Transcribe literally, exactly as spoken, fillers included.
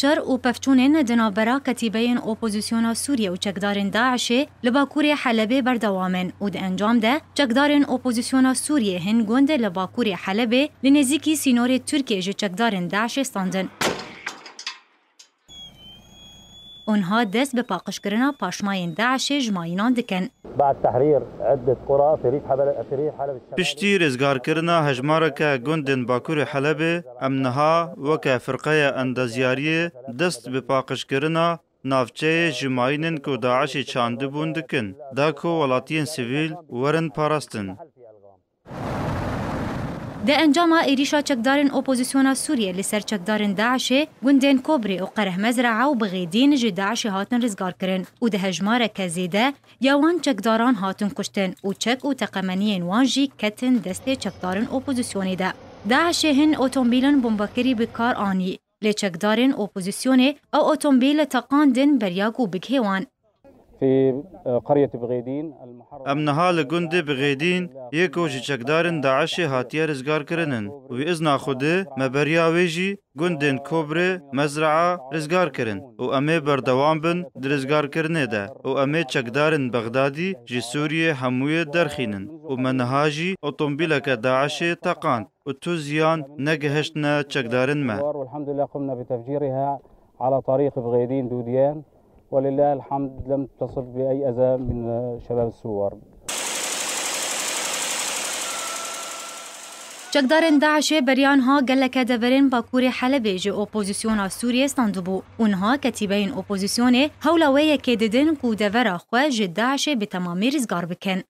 Şer û pevçûnên di navbera ketîbeyên opozisyona Sûriyê û çekdarên DAIŞê li bakurê Helebê berdewam in û di encam de çekdarên opozisyona Sûriyê hin gund li bakurê Helebê li nêzîkî sînorê Tirkiyê ji çekdarên DAIŞê standin. Onha dest bi paqijkirina paşmayên DAIŞê ji mayînan dikin. بعد تحرير عدة قرى في ريف حبل-، في ريف حلب الشمالي. Piştî rêzgarkirina hejmareke gundên Bakurê Helebê, em niha weke firqeya endezyariyê dest bi paqijkirina navçeyê ji mayînên ku DAIŞê çandibûn dikin, da ku welatiyên sivîl werin parastin. Di encama êrîşa çekdarên opozisyona Sûriyê li ser çekdarên DAIŞê, gundên Kobrê û Qereh Mezraa û Bixêdîn ji DAIŞê hatin rizgarkirin û di hejmareke zêde ya wan çekdaran hatin kuştin û çek û teqemeniyên wan jî ketin destê çekdarên opozisyonê de. DAIŞê hin otomobîlên bombakirî bi kar anî, lê çekdarên opozisyonê ew otomobîl teqandin beriya ku bigihê wan. في قرية بغيدين المحرر. Em niha li gundê Bixêdîn yê ku ji çekdarên DAIŞê hatiye rizgarkirinin. Wî izna Xwedê me beriya wê jî gundên Kobrê, Mezraa rizgar kirin û em ê berdewam bin di rizgarkirinê de û em ê çekdarên Bexdadî ji Sûriyê hemûyê derxînin û me niha jî otomobîleke DAIŞê teqand û tu ziyan negihiştine çekdarên me. والحمد لله قمنا بتفجيرها على طريق بغيدين دوديان، ولله الحمد لم تصب بأي أذى من شباب الثوار. Çekdarên DAIŞê beriya niha geleke deverên Bakurê Helebê ji opozisyona Sûriyê standibû û niha ketîbeyên opozisyonê hewla wê yekê didin ku devera xwe ji DAIŞê bi temamî rizgar bikin.